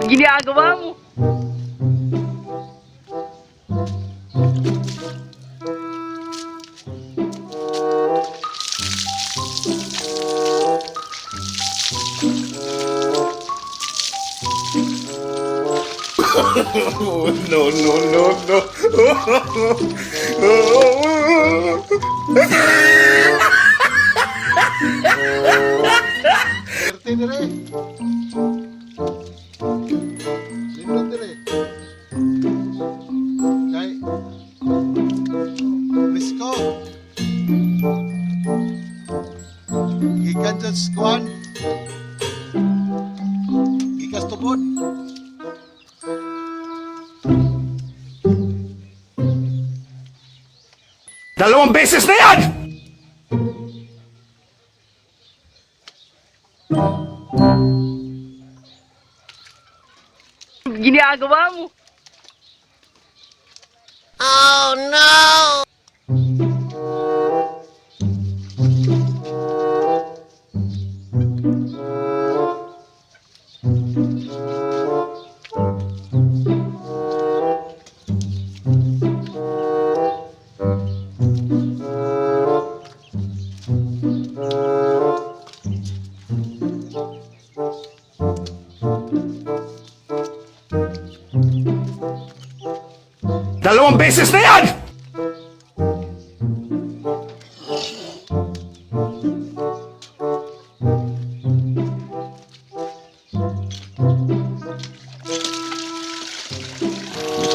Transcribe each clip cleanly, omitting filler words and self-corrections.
Ginagawa mo? Oh, no, no, no, no. Swerte dire. Lindot dire. Kay Risko. Gikan sa kuan. Gikas tubod. Dalawang beses na yan! Ginagawa mo? Oh no! Dalawang beses na yan!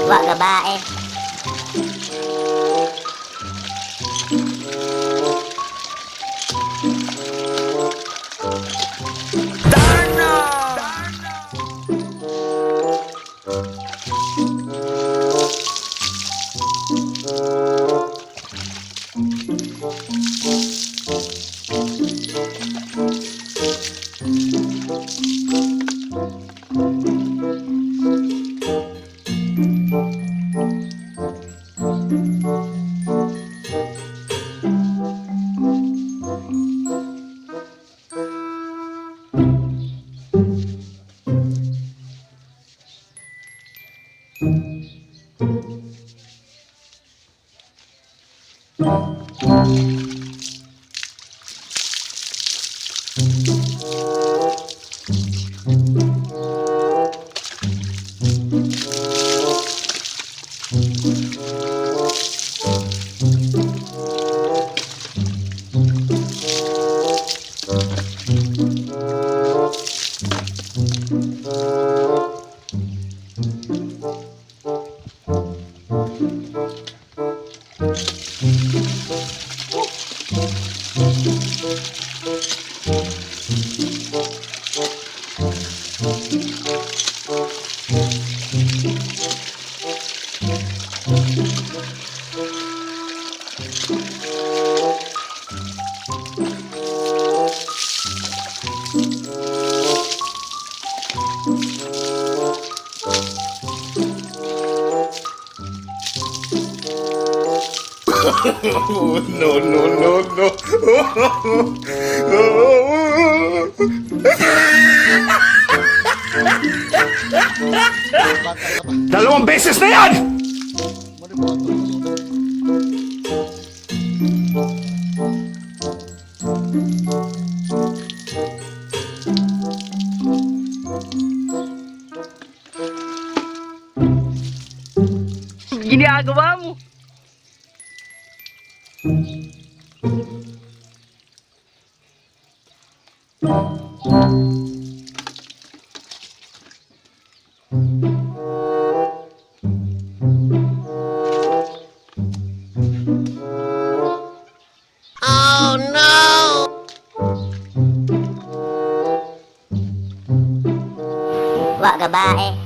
Wa babae. Oh, no, no, no, no. Bata ka pa. Dalawang beses na yan! Mo ni buhaton mo. Ginagawa mo? Oh no! Wa gabae.